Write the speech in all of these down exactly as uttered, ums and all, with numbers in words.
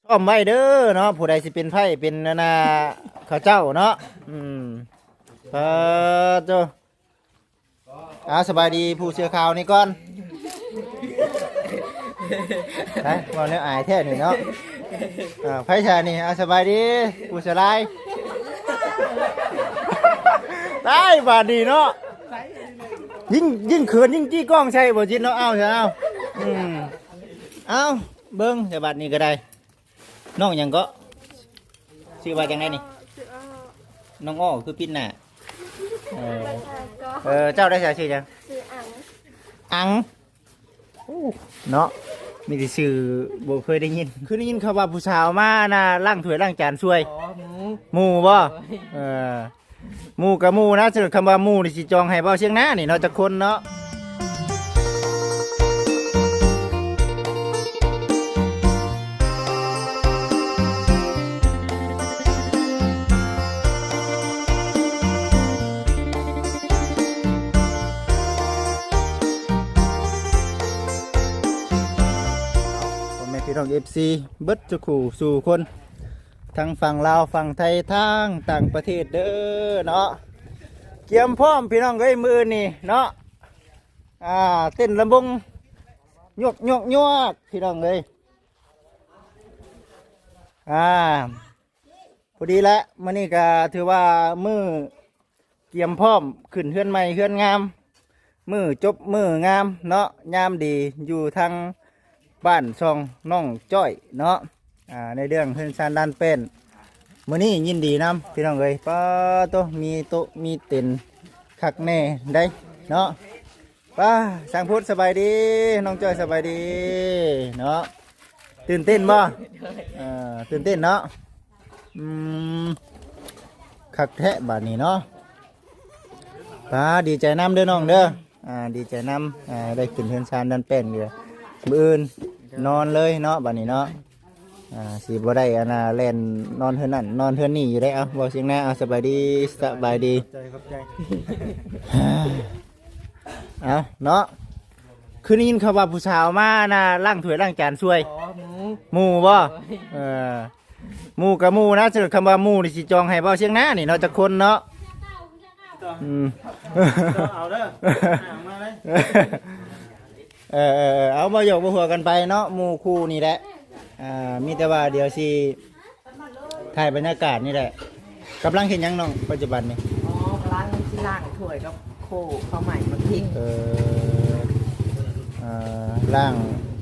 อ้อมไว้เด้อเนาะ ผู้ใดสิเป็นไพ่เป็นอันน่ะ เขาเจ้าเนาะ อืม เออ โจ้ อ่า สบายดีผู้เสื้อขาวนี่ก่อน ไป เว้าแนวอายแท้นี่เนาะ อ่า ไผซะนี่ อ่า สบายดีผู้เสื้อลาย ตายบาดนี้เนาะ ยิ่ง ยิ่งเขินยิ่งจี้กล้องใส่บ่จิตเนาะ เอาซะเอา อืม เอา เบิ่งแต่บัดนี้ก็ได้ น้องหยังก็ ชื่อว่าจังได๋นี่ ชื่ออ้อ น้องอ้อคือปิดหน้า เออ ก็ เออ เจ้าได้ใช้ชื่อหยัง ชื่ออัง อัง โอ้ เนาะ มีแต่ชื่อบ่เคยได้ยิน คือได้ยินเขาว่าผู้สาวมาน่ะล้างถ้วยล้างจานช่วย อ๋อ หมู่ หมู่บ่ โดย เออ หมู่กับหมู่นะ สำหรับคำว่าหมู่นี่สิจองให้เว้าเสียงหน้านี่เนาะ จักคนเนาะ พ่อแม่พี่น้อง เอฟซี เบิดทุกคู่สู่คน ทั้งฝั่งลาวฝั่งไทยทางต่างประเทศเด้อเนาะ เตรียมพร้อมพี่น้องเอ้ย มื้อนี้เนาะ อ่า เต้นลำวง ยวกยวกยวกพี่น้องเอ้ย อ่า พอดีแล้ว มื้อนี้ก็ถือว่ามื้อเตรียมพร้อมขึ้นเฮือนใหม่เฮือนงาม มื้อจบมื้องามเนาะ ยามดีอยู่ทางบ้านช่องน้องจ้อยเนาะ อ่า ในเรื่องเฮือนซานด้านแป้น มื้อนี้ยินดีนำพี่น้องเอ้ย ป๊าโต มีโต๊ะมีเต็นท์คักแน่ได้เนาะ ป้า ช่างพุทธสบายดี น้องจ้อยสบายดีเนาะ ตื่นเต้นบ่ เอ่อ ตื่นเต้นเนาะ อืม คักแท้บาดนี้เนาะ ป้า ดีใจนำเด้อน้องเด้อ อ่า ดีใจนำ อ่า ได้ขึ้นเฮือนซานด้านแป้นเด้อ มื้ออื่นนอนเลยเนาะ บาดนี้เนาะ อ่า สิบ่ได้อันน่ะแล่นนอนเฮือนนั่นนอนเฮือนนี่อยู่ได้ เอ้า เว้าเสียงหน้า เอ้า สบายดี สบายดี ขอบใจ ขอบใจ เอ้า เนาะ คือได้ยินเขาว่าผู้สาวมาน่ะล้างถ้วยล้างจานช่วย อ๋อ หมู่ หมู่บ่ โดย เออ หมู่กับหมู่นะ สำหรับคำว่าหมู่นี่สิจองให้เว้าเสียงหน้านี่เนาะ จักคนเนาะ อืม เอาเด้อ เอามาเลย เออ เออ เออ เอา บ่หยอกบ่หัวกันไปเนาะ หมู่คู่นี่แหละ อ่า มีแต่ว่าเดี๋ยวสิถ่ายบรรยากาศนี่แหละ กำลังเฮ็ดหยังน้อง ปัจจุบันนี่ อ๋อ กำลังสิล้างถ้วยกับโคข้าวใหม่มากิน เออ อ่า ล้าง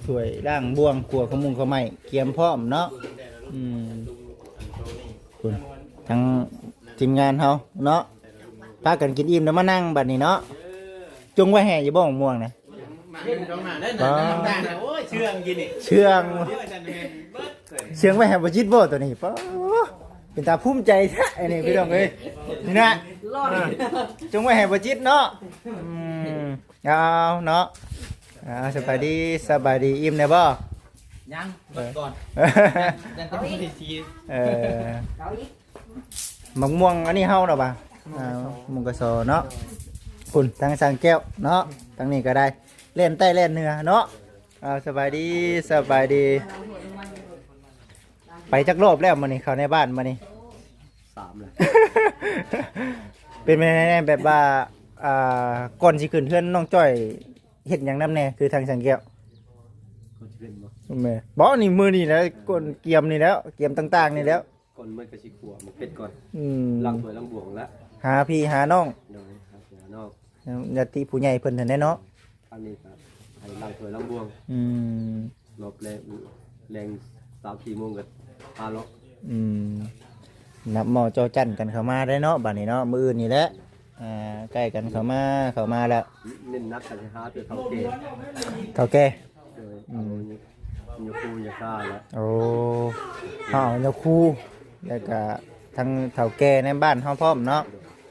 ถ้วย ล้างบ่วง ครัวข้าวมุงข้าวใหม่ เตรียมพร้อมเนาะ อืม คุณ ทั้งทีมงานเฮาเนาะ พากันกินอิ่มแล้วมานั่งบัดนี้เนาะ จงไว้ให้อยู่บ่ มะม่วงนะ มาเล่นตรงหน้าได้หน่อยนะ อ๋อ น้ำตาลนะ โอ้ย เชื่องกินนี่ เชื่อง เดี๋ยวอาจารย์แม่เบิดเลย เชื่องไว้ให้บ่จิตบ่ตัวนี้ ป๊า เป็นตาภูมิใจแท้ อันนี้พี่น้องเอ้ย นี่นะ รอด อ่า จงไว้ให้บ่จิตเนาะ อืม เอาเนาะ อ่า สบายดี สบายดี อิ่มแล้วบ่ ยัง เออ ก่อน ยัง ยังจะไม่ได้ที เออ เอาอีก มะม่วงอันนี้เฮาเนาะบ่า อ่า มะม่วงกะซอเนาะ คุณ ทางสร้างแก้วเนาะ ทางนี้ก็ได้ แล่นใต้แล่นเหนือเนาะ อ่า สบายดี สบายดี ไปจักรอบแล้วมื้อนี้ เข้าในบ้านมื้อนี้ สามแล้ว เป็นไปได้แบบว่า อ่า ก่อนสิขึ้นเฮือนน้องจ้อย เฮ็ดหยังนำแน่ คือทางสร้างแก้ว ก่อนสิขึ้นบ่ แม่ บ่ นี่มื้อนี้แหละ ก่อนเกียมนี่แล้ว เกียมต่างๆนี่แล้ว ก่อนมื้อก็สิขั่วหมกเผ็ดก่อน อืม ล้างถ้วยล้างบ่วงแล้ว หาพี่หาน้อง โดย หาพี่หาน้อง ญาติผู้ใหญ่เพิ่นนั่นแหละเนาะ อันนี้ก็ให้ล้างถ้วยล้างบ่วง อืม รอบแรง แรงสามสี่โมงก็พาเลาะ อืม นับหม้อจอจั่นกันเข้ามาได้เนาะ บัดนี้เนาะ มื้ออื่นนี่แหละ อ่า ใกล้กันเข้ามา เข้ามาแล้ว เน้นหนักก็สิหาแต่เฒ่าแก่ เฒ่าแก่ โดย อืม เอายาคูยาซาแล้ว โอ้ เอายาคู แล้วก็ทั้งเฒ่าแก่ในบ้านเฮาพร้อมเนาะ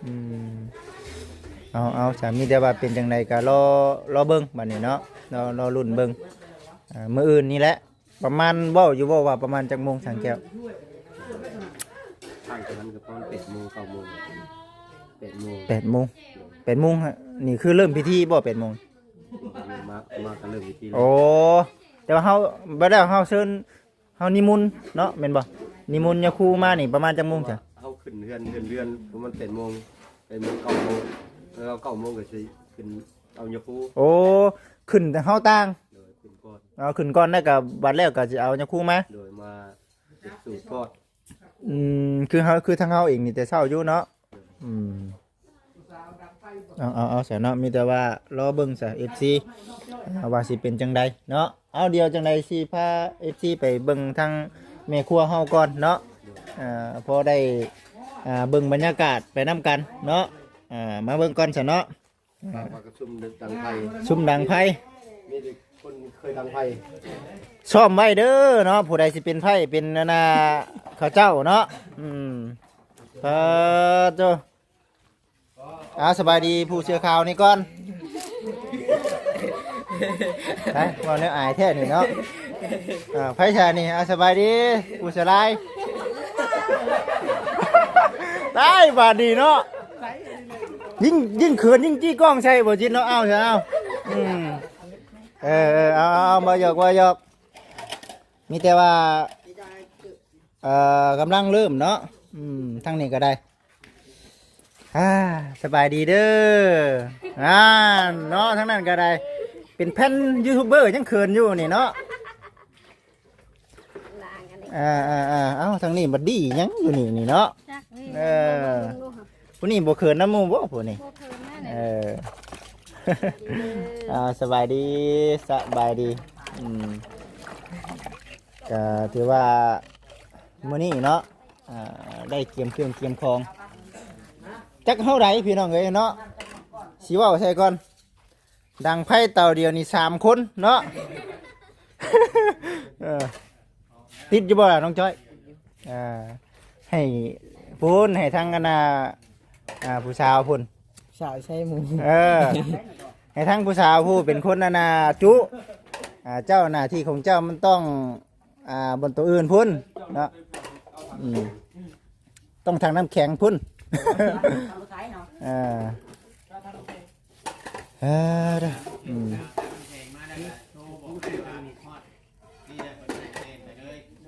อืม เอา เอา สามีแต่ว่าเป็นจังใดก็รอ รอเบิ่งบัดนี้เนาะ รอ รอลุ้นเบิ่ง อ่า มื้ออื่นนี่แหละ ประมาณ เว้าอยู่บ่ว่าประมาณจักโมง สร้างแก้ว ทางตะวันก็ประมาณแปดโมง เก้าโมง แปดโมง แปดโมง แปดโมงฮะ นี่คือเริ่มพิธีบ่ แปดโมง มา มาก็เริ่มพิธีแล้ว โอ้ แต่ว่าเฮา บ่ได้เฮาเชิญ เฮานิมนต์เนาะ แม่นบ่? นิมนต์ยาคูมานี่ประมาณจักโมงจ้ะ? เฮาขึ้นเฮือน เฮือน เฮือนประมาณแปดโมง แปดโมง เก้าโมง แล้วเก้าโมงก็สิขึ้นเอายาคู โอ้ ขึ้นแต่เฮาต่าง โดย ขึ้นก่อน เอาขึ้นก่อน แล้วก็บัดแล้วก็สิเอายาคูมา โดย มาเฮ็ดสูตรทอด อืม คือเฮา คือทางเฮาเองนี่แต่เช้าอยู่เนาะ อืม เอา เอา เอาซะเนาะ มีแต่ว่ารอเบิ่งซะ เอฟซี อ่า ว่าสิเป็นจั่งใดเนาะ เอา เดี๋ยวจั่งใดสิพา เอฟซี ไปเบิ่งทางแม่ครัวเฮาก่อนเนาะ อ่า พอได้ อ่า เบิ่งบรรยากาศไปนำกันเนาะ อ่า มาเบิ่งก่อนซะเนาะ อ่า ว่าก็ซุ่มดังไฟ ซุ่มดังไฟ มีแต่คนเคยดังไฟ ซ้อมไว้เด้อเนาะ ผู้ใดสิเป็นไฟเป็นอันน่ะ เขาเจ้าเนาะ อืม ปาโต อ่า สบายดีผู้เสื้อขาวนี่ก่อน ไป เว้าแนวอายแท้นี่เนาะ อ่า ไผซะนี่ อ่า สบายดีผู้เสื้อลาย ตายบาดนี้เนาะ ยิ่ง ยิ่งเขินยิ่งจี้กล้องใส่บ่จิตเนาะ เอาซะเอา อืม เออ เออ เอา เอา เอา บ่หยอก บ่หยอก มีแต่ว่า เอ่อ กำลังเริ่มเนาะ อืม ทางนี้ก็ได้ อ่า สบายดีเด้อ อ่า เนาะ ทางนั้นก็ได้ เป็นแผ่นยูทูบเบอร์ยังเขินอยู่นี่เนาะ อ่า อ่า อ่า เอ้า ทางนี้บัดดีหยังอยู่นี่ นี่เนาะ จักนี่ เออ มาเบิ่งดูค่ะ ผู้นี้บ่เขินนำหมู่บ่ผู้นี้ บ่เขินแน่เลย เออ อ่า สบายดี สบายดี อืม ก็ถือว่ามื้อนี้เนาะ อ่า ได้เตรียมเครื่องเตรียมของ จักเท่าใดพี่น้องเอ้ยเนาะ สิเว้าใส่ก่อน ดังไฟเตาเดียวนี่สามคนเนาะ เออ ติดอยู่บ่ล่ะน้องจ้อย อ่า ให้พู้น ให้ทั้งอันน่ะ อ่า ผู้สาวพู้น สาวใช่หมู เออ ให้ทั้งผู้สาวผู้เป็นคนอันน่ะจุ อ่า เจ้าหน้าที่ของเจ้ามันต้อง อ่า บนตัวอื่นพู้นเนาะ อืม ต้องทางน้ำแข็งพู้น เออ เออ เด้อ อืม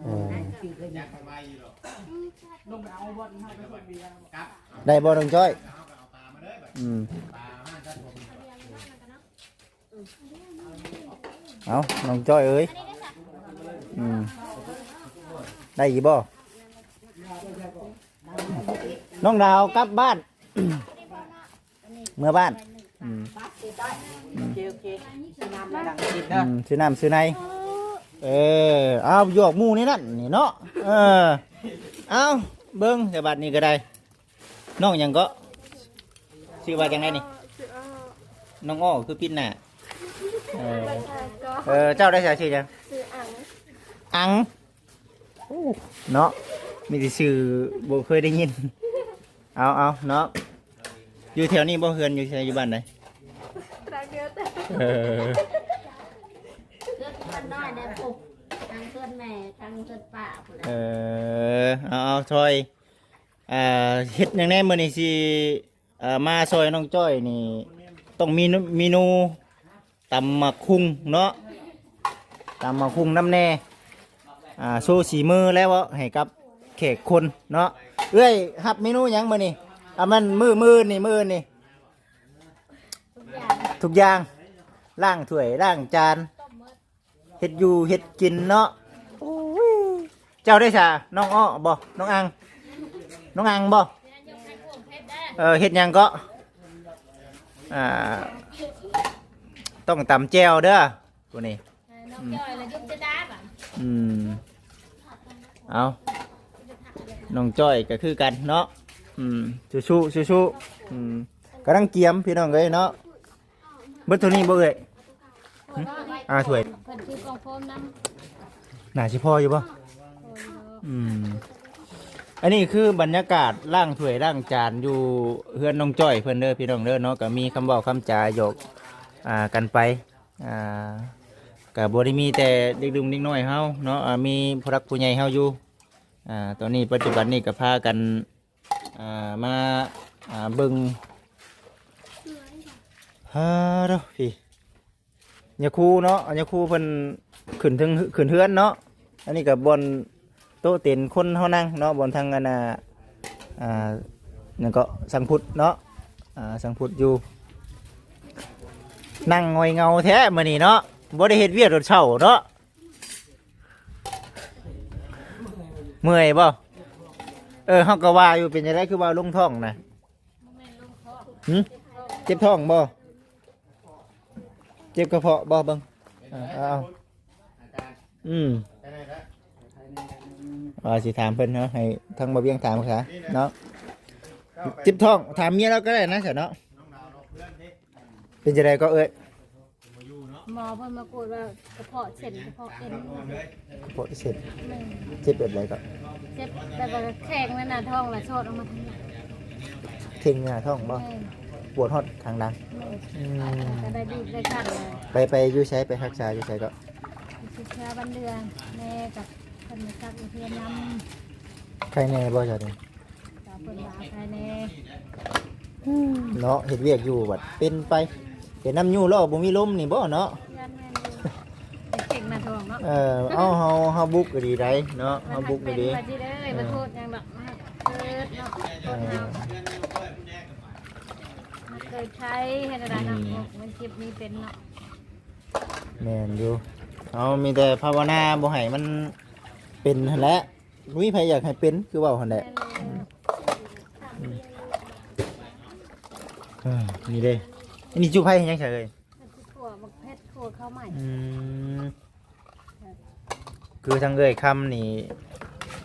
เออ ได้บ่น้องจ้อย อืม เอาน้องจ้อยเอ้ย อืม ได้อีบ่ น้องดาวกลับบ้าน เมือบ้าน อืม โอเค โอเค ซื้อน้ำแล้วดังกิน อื เด้อ ม ซื้อน้ำซื้อใน เออ เอาหยอกหมู่นี่นั่นนี่เนาะ เออ เอาเบิ่งแต่บัดนี้ก็ได้ น้องหยังก็ ชื่อว่าจังไดนี่ ชื่ออ้อ น้องอ้อคือปิดหน้า เออ เออ เจ้าได้สายชื่อหยัง ชื่ออัง อัง โอ้ เนาะ มีแต่ชื่อบ่เคยได้ยิน เอา เอา เนาะ อยู่แถวนี้บ่ เฮือนอยู่ไส อยู่บ้านใด ตราเกิด เออ เพื่อนน้อยได้ปลูกทั้งเพื่อนแม่ทั้งเพื่อนป้าพู้นแหละ เออ เอา เอา ซอย อ่า เฮ็ดหยังแหน่มื้อนี้สิ เอ่อ มาซอยน้องจ้อยนี่ ต้องมีเมนูตำหมากคุ่งเนาะ ตำหมากคุ่งนำแหน่ อ่า โชว์สีมือแล้วให้กับแขกคนเนาะ เอื้อยรับเมนูหยังมื้อนี้ อ่ะ มันมื้อ มื้อนี่ มื้อนี่ ทุกอย่าง ทุกอย่าง ล้างถ้วย ล้างจาน เฮ็ดอยู่เฮ็ดกินเนาะ โอ้ย เจ้าได้สา น้องอ้อบ่ น้องอัง น้องอังบ่ เออ เฮ็ดหยังก็ อ่า ต้องตำแจ่วเด้อ ผู้นี้ น้องจ้อยละยุบจะด้าบ่ะ อืม เอา น้องจ้อยก็คือกันเนาะ อืม สู้ๆ สู้ๆ อืม กำลังเกียมพี่น้องเอ้ยเนาะ เบิดเท่านี้บ่เอ้ย หึ อ่า ถ้วย เพิ่นคือกองโฟมนำ น่าสิพออยู่บ่ อืม อันนี้คือบรรยากาศล้างถ้วยล้างจานอยู่เฮือนน้องจ้อยเพิ่นเด้อพี่น้องเด้อเนาะ ก็มีคำเว้าคำจาหยอก อ่า กันไป อ่า ก็บ่ได้มีแต่เด็กหนุ่มเด็กน้อยเฮาเนาะ อ่า มีผู้หลักผู้ใหญ่เฮาอยู่ อ่า ตอนนี้ปัจจุบันนี้ก็พากัน อ่า มา อ่า เบิ่ง ฮาเด้อพี่ ยาคูเนาะ ยาคูเพิ่นขึ้นเทิง ขึ้นเฮือนเนาะ อันนี้ก็บ่อนโต๊ะเต็นคนเฮานั่งเนาะ บ่อนทางอันน่ะ อ่า นั่นก็สังพุทธเนาะ อ่า สังพุทธอยู่ นั่งหงอยเหงาแท้มื้อนี้เนาะ บ่ได้เฮ็ดเวียกโดนเช้าเนาะ เมื่อยบ่ เออ เฮาก็ว่าอยู่ เป็นจั่งใดคือว่าลงท้องนะ หึ เจ็บท้องบ่ เจ็บกระเพาะบ่ เบิ่ง อ่า เอา อืม ว่าสิถามเพิ่นเนาะ ให้ทางบ่าวเวียงถามซะเนาะ เจ็บท้อง ถามเมียเราก็ได้นะซะเนาะ เป็นจั่งใดก็เอ้ย หมอเพิ่นมากวดว่ากระเพาะเส้นกระเพาะเอ็น ปวดเส้น แม่น เจ็บแบบใดก็ เจ็บแบบว่าแข้งนั่นน่ะท้องละโชดออกมาทางหลัง เข่งหน้าท้องบ่ แม่น ปวดฮอดข้างหลัง แม่น อืม ก็ได้ดีได้ขั้นเลย ไปไปอยู่ไส ไปรักษาอยู่ไสก็ สิเชื่อบ้านเดือนแม่กับเพิ่นมาซักอยู่เพื่อนนำ ใครแน่บ่จ้ะนี่ สาวเพิ่นมาภายใน เนาะ เฮ็ดเวียกอยู่บัดเป็นไป เป็นน้ำยู้แล้วบ่มีลมนี่บ่เนาะ เพื่อนแม่นอยู่เก่งมาทวงเนาะ เออ เอาเฮาเฮาบุกก็ดีได้เนาะ เฮาบุกก็ดี มาที่เด้อมาโทษยังดอกมาเกิดเนาะ เออ มาเกิดใช้ให้ระดับน้ำหกมันเจ็บมีเป็นเนาะ แม่นอยู่ เอามีแต่ภาวนาบ่ให้มันเป็นหั่นแหละ บ่มีไผอยากให้เป็น คือเว้าหั่นแหละ เออ นี่เด้ อันนี้จุไผเฮ็ดหยังใส่เลย ขั่วบักเผ็ดขั่วข้าวใหม่ อืม คือทางเอื้อยคำนี่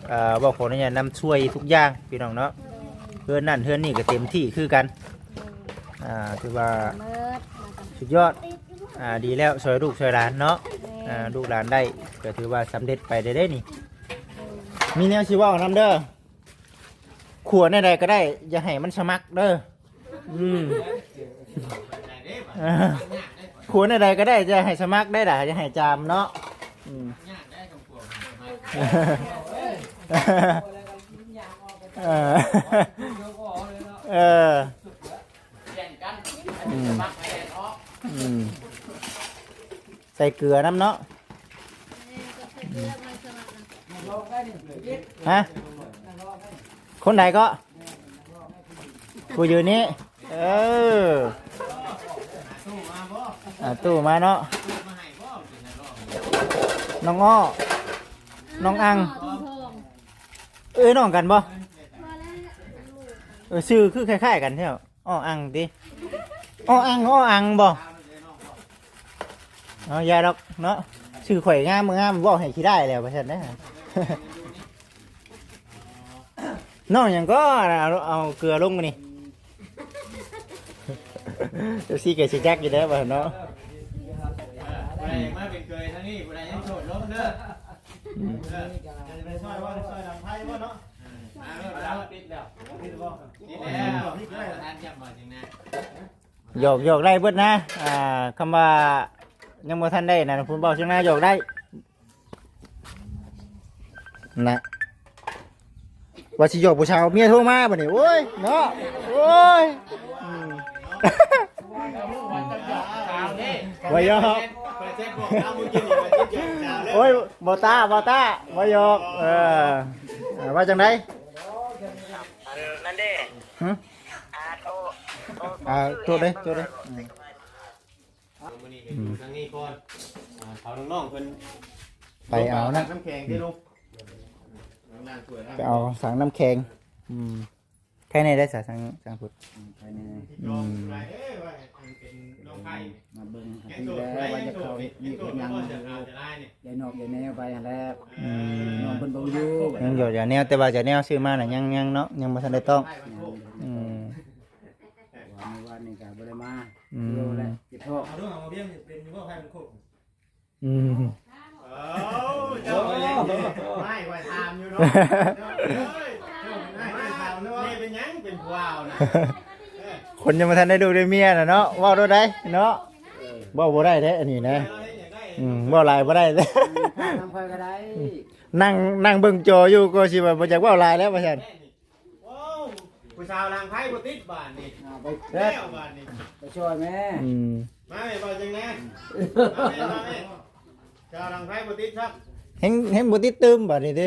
เอ่อ บอกขออนุญาตนำช่วยทุกอย่างพี่น้องเนาะ เฮือนนั่นเฮือนนี่ก็เต็มที่คือกัน อ่า ถือว่า เมิดมากับ สุดยอด อ่า ดีแล้ว ช่วยลูกช่วยหลานเนาะ แม่ อ่า ลูกหลานได้ ก็ถือว่าสำเร็จไปได้เด้นี่ มีแนวสิเว้านำเด้อ ขั่วแนวใดก็ได้ อย่าให้มันสมัครเด้อ อืม เออ ขั่วแนวใดก็ได้ อย่าให้สมัครได้ล่ะ อย่าให้จามเนาะ อืม เออ เออ อืม อืม ใส่เกลือนำเนาะ ฮะ คนใดก็ ผู้อยู่นี่ เออ อ่า ตู้มาเนาะ น้องอ้อ น้องอัง เอ้ย น้องกันบ่ เออ ชื่อคือคล้ายๆกันแท้ อ้ออังติ อ้ออัง อ้ออังบ่ เอา อย่าดอกเนาะ ชื่อข่อยงามบ่งาม เว้าให้ขี้ได้แล้ว ว่าซั่นนะ น้องหยังก็ เอา เอาเกลือลงมานี่ เอฟซีก็สิจักอยู่แล้วว่าเนาะ ผู้ใดมาเป็นเกยทางนี้ ผู้ใดยังโสดลงเด้อ เออ จะไปช่วยว่าช่วยดังไพ่บ่เนาะ มาเด้อ มาเด้อ ติดแล้ว ติดบ่ ติดแล้ว ติดแล้ว ท่านจำบ่จริงนะ หยอกหยอกได้เบิดนะ อ่า คำว่ายังบ่ทันได้นะ คุณเบาเชียงนาหยอกได้ นะ ว่าสิหยอกผู้สาว เมียโทรมาบัดนี้ โอ้ย เนาะ โอ้ย อืม ว่าหยอก โอ้ย บ่ต้า บ่ต้า บ่หยอก เออ ว่าจังได๋ อันนั้นเด้ หึ อาโต อ่า โทษเด้อ โทษเด้อ อืม มื้อนี้ก็อยู่ทางนี้ก่อน อ่า เขาน้องๆเพิ่น ไปเอานะ น้ำแข็งที่ลูก ไปเอาสังน้ำแข็ง อืม ใครในได้สาสัง สังพุทธ ภายใน อืม เอ้ยว่าให้เป็นน้องไผ่ มาเบิ่ง แก ที่ โสด แล้ว แม่ ว่า ยัง จะ โส เขา ด เฮ็ด ยังโสด ยัง ก็จะเอาจะได้เนี่ย ยายนอกยายแนวไปหั่นแหล้ว อืม นอนเพิ่นบ่อยู่ ยังหยอดยาแนว แต่ว่าจะแนวซื้อมาน่ะ ยัง ยังเนาะ ยังบ่ทันได้ต้อง อืม ว่ามื้อวานนี้ก็บ่ได้มา อืม เดียวแหละเจ็บท้อง เอาด้วยเอาเรื่องเป็นอยู่ว่าใครเป็นคน อืม เออเจ้าก็ยังไม่ว่าถามอยู่เนาะ เฮ้ยไม่ถามเนาะ นี่เป็นหยังเป็นผู้บ่าวนะ คนยังบ่ทันได้ลูกได้เมียน่ะเนาะ เว้าโลดได้เนาะ เว้าบ่ได้เด้ อันนี้นะ อืม เว้าหลายบ่ได้เด้ ทางไฟก็ได้ นั่ง นั่งเบิ่งจออยู่ก็สิว่าบ่อยากเว้าหลายแล้วว่าซั่น ว้าวผู้สาวหลังไพ่บ่ติดบ้านนี่ อ่าไป แล้วบ้านนี่ ไปช่วยแม่ อืม มาแม่บ่จังแน่มาแม่มาแม่สาวหลังไพ่บ่ติดครับ แฮง แฮงบ่ติดตื่มบัดนี้เด้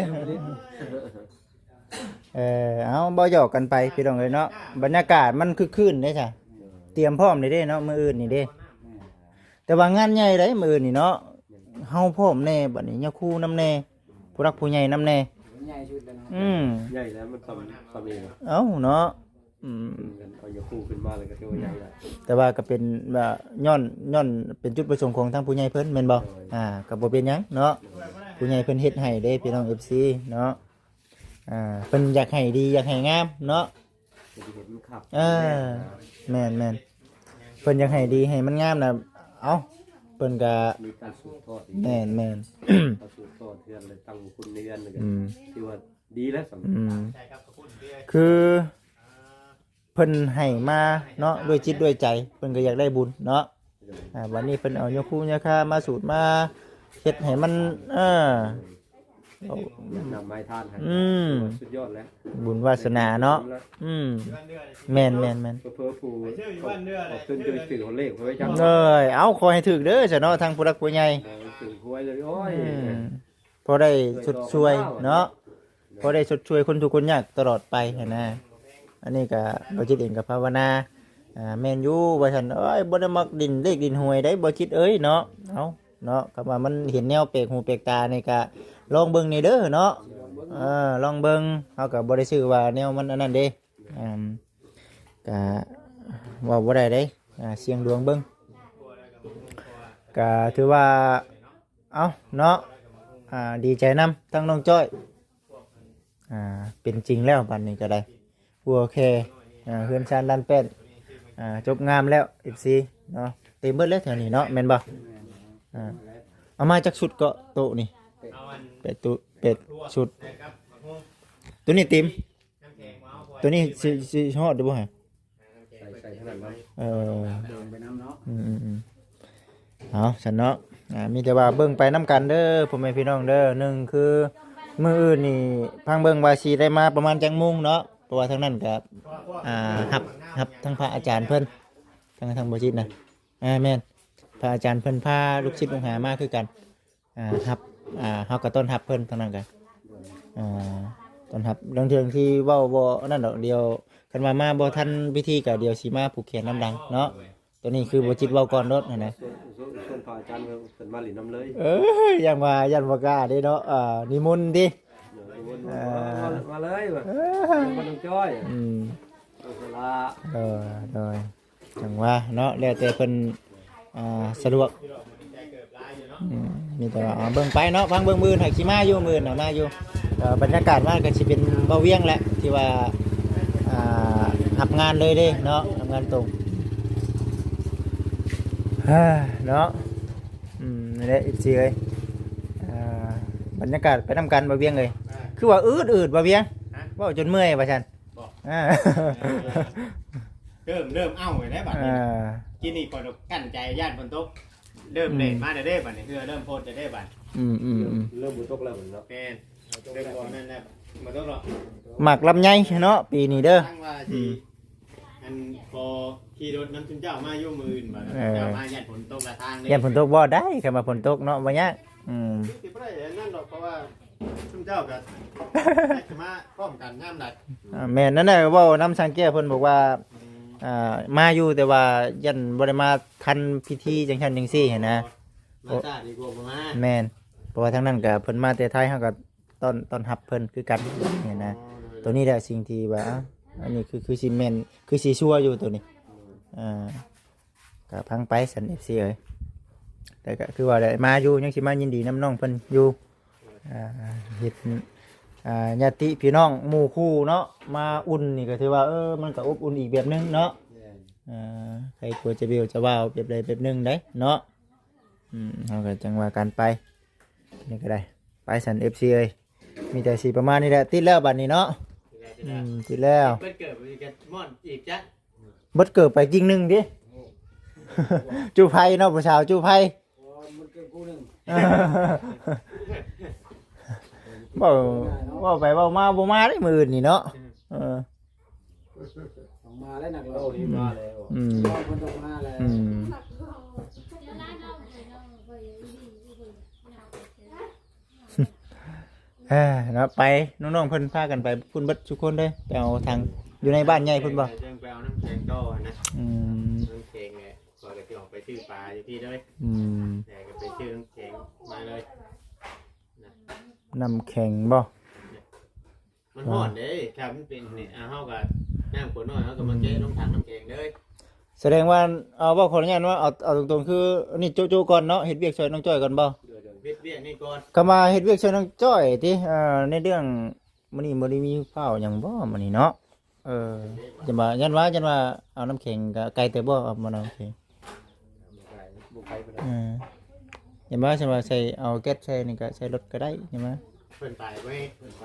เออ เอา เว้าหยอกกันไปพี่น้องเอ้ยเนาะ บรรยากาศมันคึกคืนเด้จ้ะ เตรียมพร้อมนี่เด้เนาะ มื้ออื่นนี่เด้ แต่ว่างานใหญ่เด้มื้ออื่นนี่เนาะ เฮาพร้อมแน่บัดนี้ ยาคูนำแน่ ผู้หลักผู้ใหญ่นำแน่ ใหญ่สุดแล้วเนาะ อืม ใหญ่แล้วมันซ้ำ ซ้ำนี่เนาะ เอ้าเนาะ อืม ขึ้นกัน เอายาคูขึ้นมาแล้วก็ถือว่าใหญ่แล้ว แต่ว่าก็เป็นว่าย้อน ย้อนเป็นจุดประสงค์ของทางผู้ใหญ่เพิ่นแม่นบ่ โดย อ่า ก็บ่เป็นหยังเนาะ ผู้ใหญ่เพิ่นเฮ็ดให้เด้พี่น้อง เอฟซี เนาะ อ่า เพิ่นอยากให้ดีอยากให้งามเนาะ จะได้เห็นมันคัก เออ แม่นแม่น เพิ่นอยากให้ดีให้มันงามน่ะ เอ้า เพิ่นก็ มีการสืบทอดอีก แม่นแม่น การสืบทอดเฮือนเลยตั้งคุณในเฮือนเลยก็ อืม ถือว่าดีแล้วสำหรับ อืม คือ เพิ่นให้มาเนาะ ด้วยจิตด้วยใจ เพิ่นก็อยากได้บุญเนาะ อ่า วันนี้เพิ่นเอายาคูยาคามาสูตรมาเฮ็ดให้มัน เออ นำไม้ทานให้ อืม สุดยอดแล้ว บุญวาสนาเนาะ อืม แม่นแม่นแม่น เพื่อผู้ ไปซื้ออยู่บ้านเด้อ เอาขึ้นไปซื้อเลขไว้จัง เอ้ย เอา ขอให้ถูกเด้อซะเนาะ ทางผู้หลักผู้ใหญ่ เออ ซื้อหวยเลย โอ้ย อืม พอได้ชดช่วยเนาะ พอได้ชดช่วยคนทุกข์คนยากตลอดไปหั้นนะ อันนี้ก็บ่จิตเองก็ภาวนา อ่า แม่นอยู่ว่าซั่น เอ้ย บ่ได้มักเล่นเลขเล่นหวยได้บ่จิตเอ้ยเนาะ เอ้า เนาะ คำว่ามันเห็นแนวแปลกหูแปลกตานี่ก็ลองเบิ่งนี่เด้อเนาะ เออ ลองเบิ่ง เฮาก็บ่ได้ชื่อว่าแนวมันอันนั้นเด้ อ่า ก็เว้าบ่ได้เด้ อ่า เสี่ยงดวงเบิ่ง ก็ถือว่า เอ้า เนาะ อ่า ดีใจนำทั้งน้องจ้อย อ่า เป็นจริงแล้วบัดนี้ก็ได้ โอเค อ่า เฮือนซานลานแป้น อ่า จบงามแล้ว เอฟซี เนาะ เต็มเบิดแล้วแถวนี้เนาะ แม่นบ่ อ่า เอามาจักชุดก็โต๊ะนี่ แปด ตู้ แปด ชุด ตัวนี้เต็ม ตัวนี้สิ สิฮอดหรือบ่ฮะ ใส่ ใส่ขนาดนั้น เออ เดินไปนำเนาะ อืมอืมอืม เอาซั่นเนาะ อ่า มีแต่ว่าเบิ่งไปนำกันเด้อ พ่อแม่พี่น้องเด้อ หนึ่งคือ มื้ออื่นนี่ พังเบิ่งว่าสิได้มาประมาณจักโมงเนาะ เพราะว่าทางนั้นก็ อ่า รับ รับทางพระอาจารย์เพิ่น ทาง ทางบ่จิตนะ อ่า แม่น พระอาจารย์เพิ่นพาลูกศิษย์ลูกหามาคือกัน อ่า รับ อ่า เฮาก็ต้อนรับเพิ่นทางนั้นก็ อ่า ต้อนรับ เรื่องเทื่องที่เว้าบ่อันนั้นดอก เดี๋ยว คันว่ามาบ่ทันพิธีก็เดี๋ยวสิมาผูกแขนนำหลังเนาะ ตัวนี้คือบ่จิตเว้าก่อนโลดหั้นนะ ส่วน ส่วน ส่วนพระอาจารย์เพิ่นมาหลินนำเลย เอ้ย ยังว่า ยังบ่กล้าเด้เนาะ เอ่อ นิมนต์ติ เดี๋ยวนิมนต์ อ่า มา มาเลยว่ะ เอ้ย มาน้องจ้อย อืม น้องสลา เออ โดย จังว่าเนาะ แล้วแต่เพิ่น อ่า สะดวก อืม มีแต่ว่า อ่า เบิ่งไปเนาะ พังเบิ่งมื้ออื่น หากสิมาอยู่ มื้ออื่นน่ะมาอยู่ เอ่อ บรรยากาศว่าก็สิเป็นบ่าวเวียงแหละ ที่ว่า อ่า รับงานเลยเด้เนาะ รับงานตรง เฮ้อ เนาะ อืม นี่แหละ เอฟซี เอ้ย อ่า บรรยากาศไปนำกันบ่าวเวียงเอ้ย อ่า คือว่าอืดๆ บ่าวเวียง ฮะ เว้าจนเมื่อยว่าซั่น บอก อ่า เริ่ม เริ่มเอ้าเลยได้บัดนี้ อ่า กินนี่ก่อนกั้นใจย่านฝนตก เริ่ม อืม แดดมาแล้วเด้บัดนี้ เฮือเริ่มโพดแล้วเด้บัด อืมอืมอืม เริ่มฝนตกแล้วบัดนี้เนาะ แม่น เริ่มบ่นั่นแล้ว บ่ตกหรอก หมากลำไยเนาะ ปีนี้เด้อ ตั้งว่าสิ อืม อันพอขี่รถนำซุมเจ้ามาอยู่มื้ออื่นบัดนี้ เออ เจ้ามาย่านฝนตกละทางเลย ย่านฝนตกบ่ได้ คันว่าฝนตกเนาะ บ่ยาก อืม สิบ่ได้อันนั้นดอก เพราะว่าซุมเจ้าก็ จะมาพร้อมกันยามใด อ่า แม่น นั่นแหละ เว้านำช่างแก้วเพิ่นบอกว่า อืม อ่า มาอยู่ แต่ว่าย่านบ่ได้มาทันพิธีจังซั่นจังซี่หั้นนะ มาช้าดีกว่าบ่มา แม่น เพราะว่าทางนั้นก็เพิ่นมาแต่ไทย เฮาก็ต้อน ต้อนรับเพิ่นคือกันหั้นนะ อ๋อ โดย ตัวนี้แหละสิ่งที่ว่า อันนี้คือ คือสิแม่น คือสิชัวร์อยู่ตัวนี้ อืม อ่า ก็พังไปซั่น เอฟซี เอ้ย แต่ก็คือว่าได้มาอยู่ ยังสิมายินดีนำน้องเพิ่นอยู่ อ่า เฮ็ด อ่า ญาติพี่น้องหมู่คู่เนาะ มาอุ่นนี่ก็ถือว่า เออ มันก็อบอุ่นอีกแบบหนึ่งเนาะ แม่น อ่า ใครกลัวจะเบลจะว้าวแบบใดแบบหนึ่งได้เนาะ อืม เฮาก็จังว่ากันไป นี่ก็ได้ ไปซั่น เอฟซี เอ้ย มีแต่สิประมาณนี้แหละ ติดแล้วบัดนี้เนาะ อืม ติดแล้ว เบิดเกิดไปกันม่อนอีกจ้ะ เบิดเกิดไปกิ่งหนึ่งติ จูไพเนาะ ผู้สาวจูไพ อ๋อ มันเกิดคู่หนึ่ง เว้า เว้าไปเว้ามาบ่มาเด้มื้ออื่นนี่เนาะ เออ ต้องมาแล้วนักร้อง โอ้ นี่มาแล้ว อืม ร้องเพิ่นต้องมาแล้ว อืม อ่า เนาะ ไป น้องๆเพิ่นพากันไปพุ่นเบิดทุกคนเลย ไปเอาถัง อยู่ในบ้านใหญ่พุ่นบ่ จังไปเอาน้ำแข็งต่อนะ อืม น้ำแข็งเนี่ยก่อนจะออกไปซื้อปลาอยู่พี่เลย อืม แต่ก็ไปซื้อน้ำแข็งมาเลย น้ำแข็งบ่ มันฮ้อนเด้ครับมันเป็นเนี่ยอ่ะเฮาก็น้ำขวดน้อยเฮาก็มาแกะลงถังน้ำแข็งเลย แสดงว่า เอา เว้าขออนุญาตว่า เอา เอาตรงๆ คือ อันนี้โจ๊ะๆก่อนเนาะ เฮ็ดเวียกช่วยน้องจ้อยก่อนบ่ เฮ็ดเวียกนี่ก่อน ก็มาเฮ็ดเวียกช่วยน้องจ้อยติ เอ่อ ในเรื่องมื้อนี้บ่ได้มีฟ้าวหยังบ่มื้อนี้เนาะ เออ จั่นว่า จั่นว่า จั่นว่า เอาน้ำแข็งก็ไกลเติบบ่ เอามาน้ำแข็ง บุกไปไป เออ จั่นว่า จั่นว่าใส่ เอาแก๊สใส่นี่ก็ใส่รถก็ได้ จั่นว่า เพิ่นไปไว้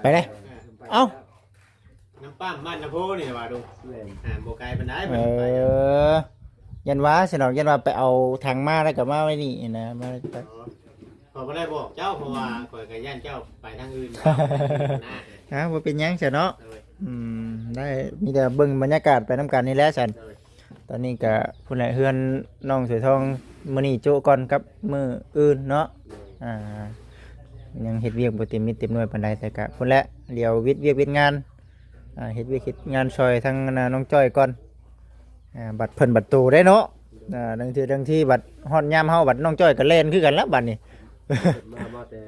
ไปเลย เอ้า น้ำปั๊มบ้านนาโพนี่ว่าดู แม่น อ่าบ่ไกลปานใด เอ เพิ่นไป อ ยันว่าสิเนาะ ยันว่าไปเอาถังมาแล้วก็มาไว้นี่นะ มา ขอยบ่ได้บอกเจ้าเพราะว่าข่อยก็ย่านเจ้าไปทางอื่นนะ ฮะ บ่เป็นหยังซะเนาะ โดย อืม ได้ มีแต่เบิ่งบรรยากาศไปนำกันนี่แหละซั่น โดย ตอนนี้ก็พุ้นแหละ เฮือนน้องสวยทอง มื้อนี้โจ๊ะก่อนกับมื้ออื่นเนาะ อ่า ยังเฮ็ดเวียกบ่เต็มเม็ดเต็มหน่วยปานใด แต่ก็พุ้นแหละ เดี๋ยววิดเวียกวิดงาน อ่า เฮ็ดเวียกเฮ็ดงานซอยทั้งน้องจ้อยก่อน อ่า บัดเพิ่นบัดโตได้เนาะ อ่า บางเทื่อบางทีบัดฮอดยามเฮาบัดน้องจ้อยก็แล่นคือกันละบัดนี้ มามาแต่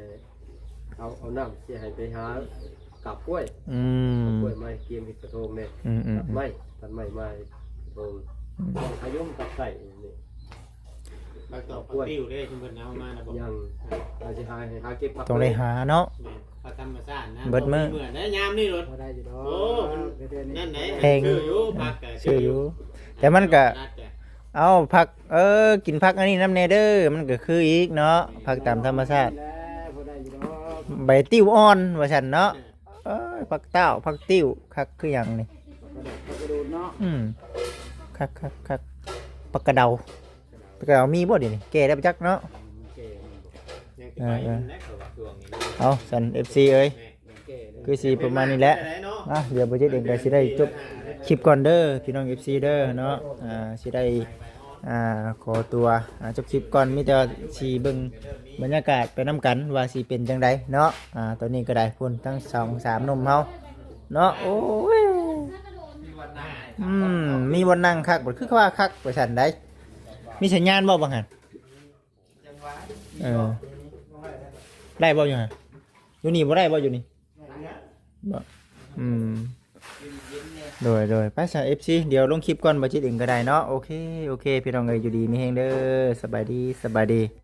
เอาเอาน้ำสิให้ไปหากาบกล้วย อืม กล้วยไม้เกียมเห็ดกระทงเนี่ย อืมอืม ตัดไม้ตัดไม้มาเห็ดกระทง อืม ขยุ้มตัดใส่นี่ บักตอกบักติ้วเด้เพิ่นเอามานะบอก ยังเราสิหาให้หาเก็บผัก ต้องได้หาเนาะ แม่นผักธรรมชาตินะ เบิดมื้อ เหมือนได้ยามนี่รถ พอได้อยู่ดอก โอ้มัน เดี๋ยวเดี๋ยวนี้ นั่นไหน แพง ซื้ออยู่ผักก็ ซื้ออยู่ แต่มันก็ เอาผัก เออ กินผักอันนี้นำแน่เด้อ มันก็คืออีกเนาะ ผักตามธรรมชาติ แล้วพอได้อยู่ดอก ใบติ้วอ่อนว่าซั่นเนาะ เอ้ย ผักเต้า ผักติ้ว คักคือหยังนี่ กระโดดกระโดดเนาะ อืม คักคักคัก ผักกะเดา ผักกะเดามีบ่เดี๋ยวนี้ แก่แล้วบ่จักเนาะ ยังสิไปนั่นแหละเขาว่าช่วงนี้ เอาซั่น เอฟซี เอ้ย แก่เลย คือสิประมาณนี้แหละ อ่ะ เดี๋ยวบ่จิตเองก็สิได้จบคลิปก่อนเด้อ พี่น้อง เอฟซี เด้อเนาะ อ่า สิได้ อ่า ขอตัว อ่า จบคลิปก่อน มีแต่ว่าสิเบิ่งบรรยากาศไปนำกันว่าสิเป็นจั่งใดเนาะ อ่า ตอนนี้ก็ได้พุ้นทั้งสองสามหนุ่มเฮาเนาะ โอ้ย อืม มีบ่อนนั่งคักบ่คือว่าคักว่าซั่นใด มีสัญญาณบ่บังหั่น เออ ได้บ่อยู่หั่น อยู่นี่บ่ได้บ่อยู่นี่ บ่ อืม โดย โดย ไปซะ เอฟซี เดี๋ยวลงคลิปก่อน บ่จิตเองก็ได้เนาะ โอเค โอเค พี่น้องเอ้ย อยู่ดีมีแฮงเด้อ สบายดี สบายดี